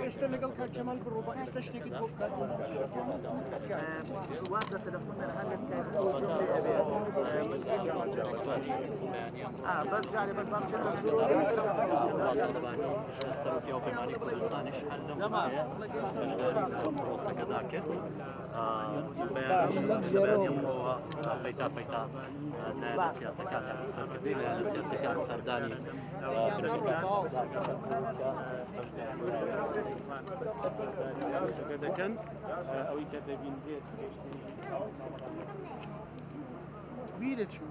ئێستا لەگەڵ کاک جەمال بڕۆ بە ئێستا شتێکت بۆ بکات. سەرۆکی کوردستانیش هەر لەم بەشداری پرۆسەکەدا کرد. بەیانی ئەمڕۆوە پەیتا پەیتا لایەنە سیاسەکان سەرکردەی لایەنە سیاسەکان سەردانی دەکەن ئەوەی کە دەبینرێت بیرە چوو.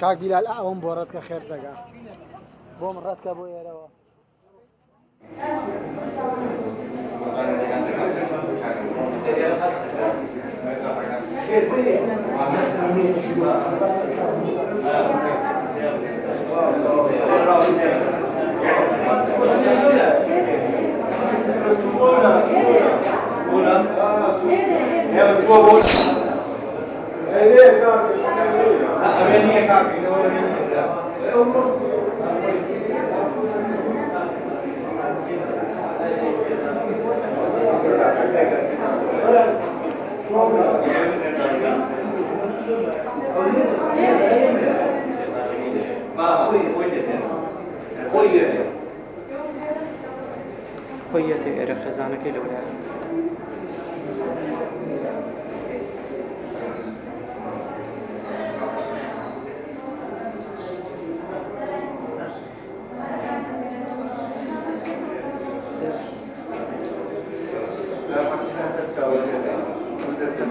کاک بیلال ئەوم بۆ ڕەتکە خێر دەگا بۆم ڕەتکە بۆ ئێرەوە. خۆی یەتێ ئێرە خێزانەکەی لەولایە.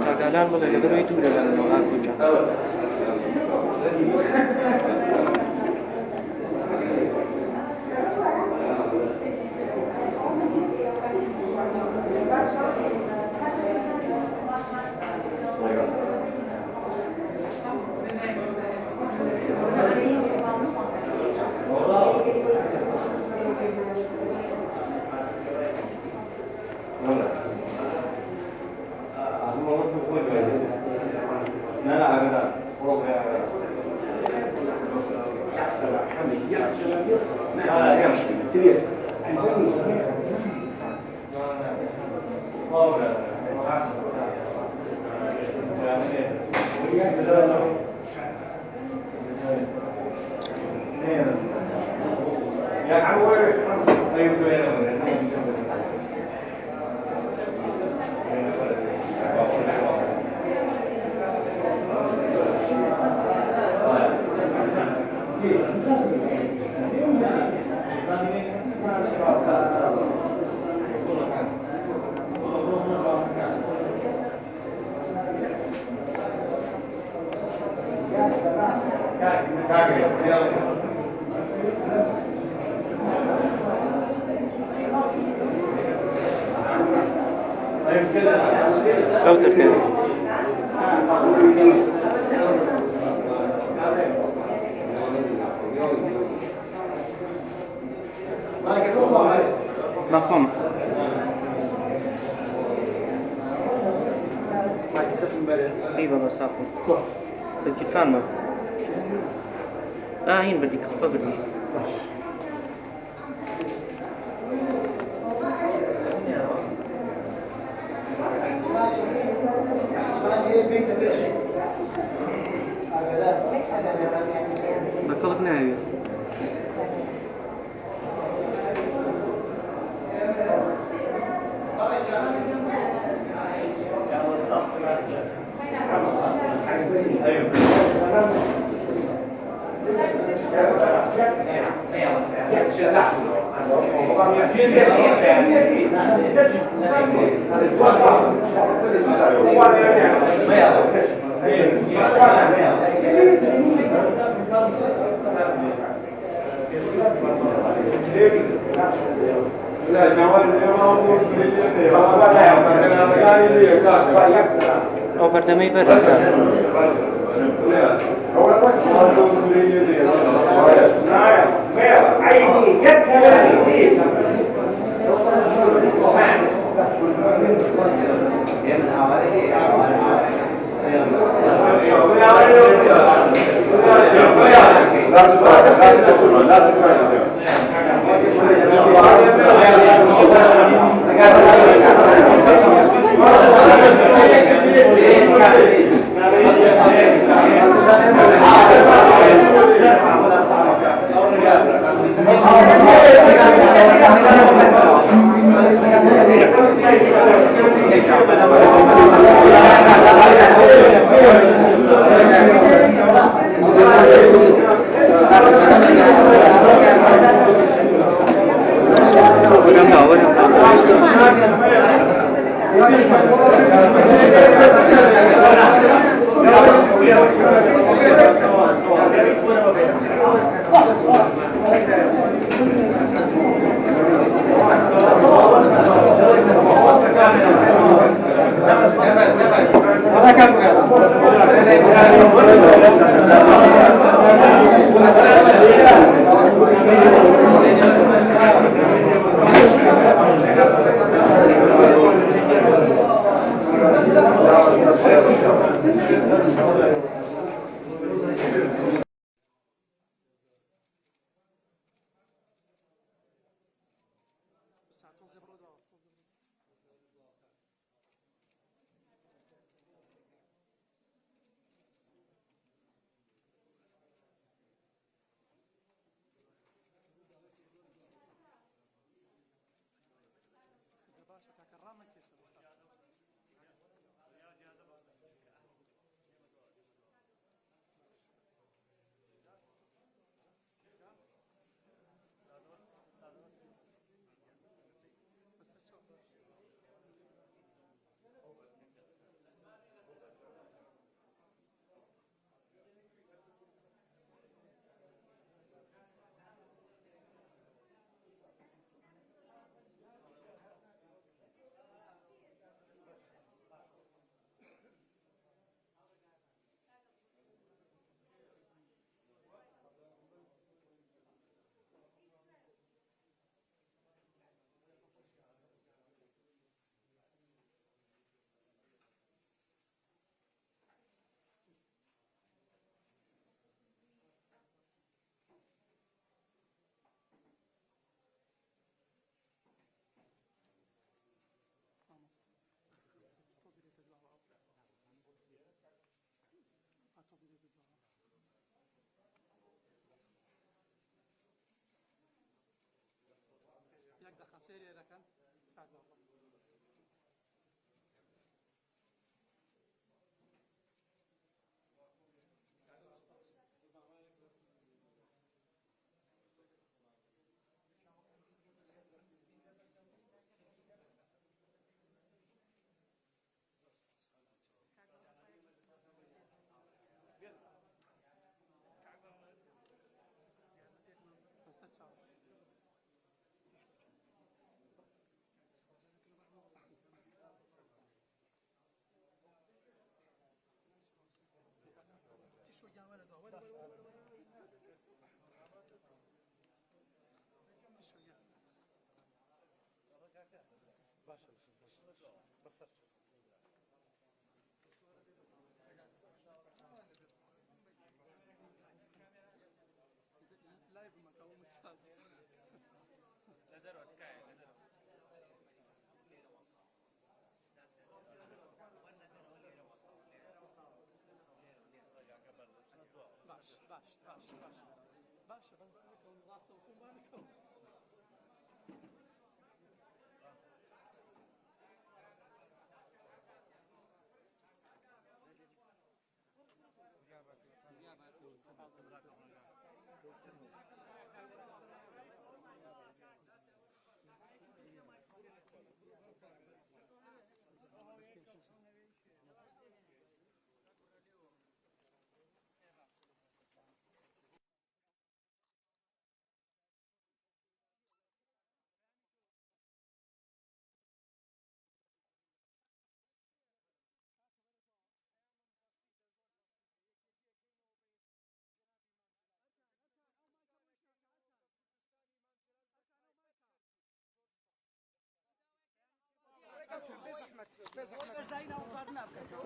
کاک ئالان بڵێ لەبەرەوەی دوورە لە منەوە ئاکۆ گیان. ئەو دەکەن. بەخۆم. ئەی بابا ساقم. بە گیرفانمە. ئا هین بردی کڵپە بردی. بە کەڵک ناوێ. ئەو بەردەمەی بەرە.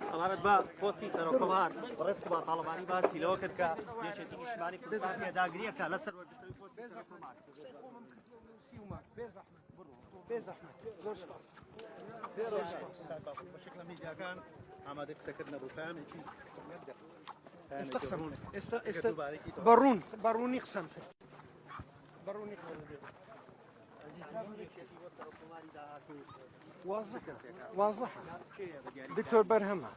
سەبارەت بە پۆستی سەرۆککۆمار، بەڕێز قوباد تاڵەبانی باسی لەوە کرد کە یەکێتی نیشتمانی کوردستان پێداگرییەکە لەسەر وەرگرتنەوەی پۆستی سەرۆککۆمار. بەشێک لە میدیاکان ئامادەی قسەکردن نەبوو، پەیامێکی ئێستا قسەم کرد. ئێستا ئێستا بەڕوون بەڕوونی قسەم کرد. بەڕوونی قسەم کرد. واضح واضح دکتۆر بەرهەمە.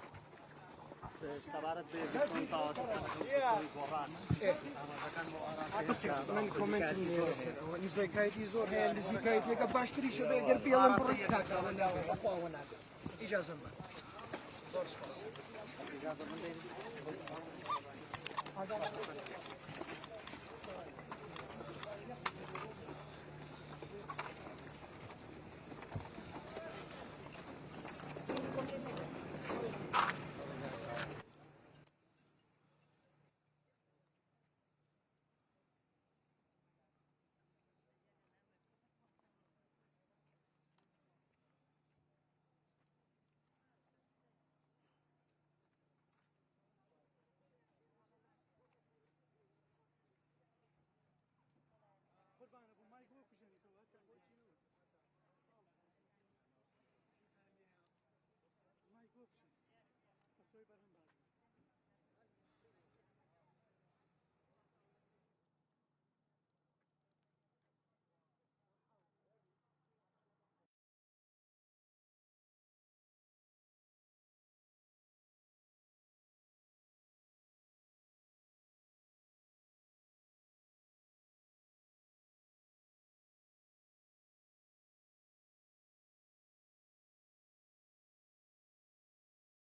سەبارەت بە یەکگرتنەوەی پاوەتەکان لەگەڵ سەرۆکی گۆڕان، ئاماژەکان بۆ ئاراستەیە من کۆمێنتم نییە لەسەر ئەوە. نزیکایەتی زۆر هەیە، نزیکایەتیەکە باشتریشە بێ گەر بێڵم بڕۆی کاکە ئەوە ناوە بەخوا ئەوە ناکە. ئیجازەم بە. زۆر سپاس.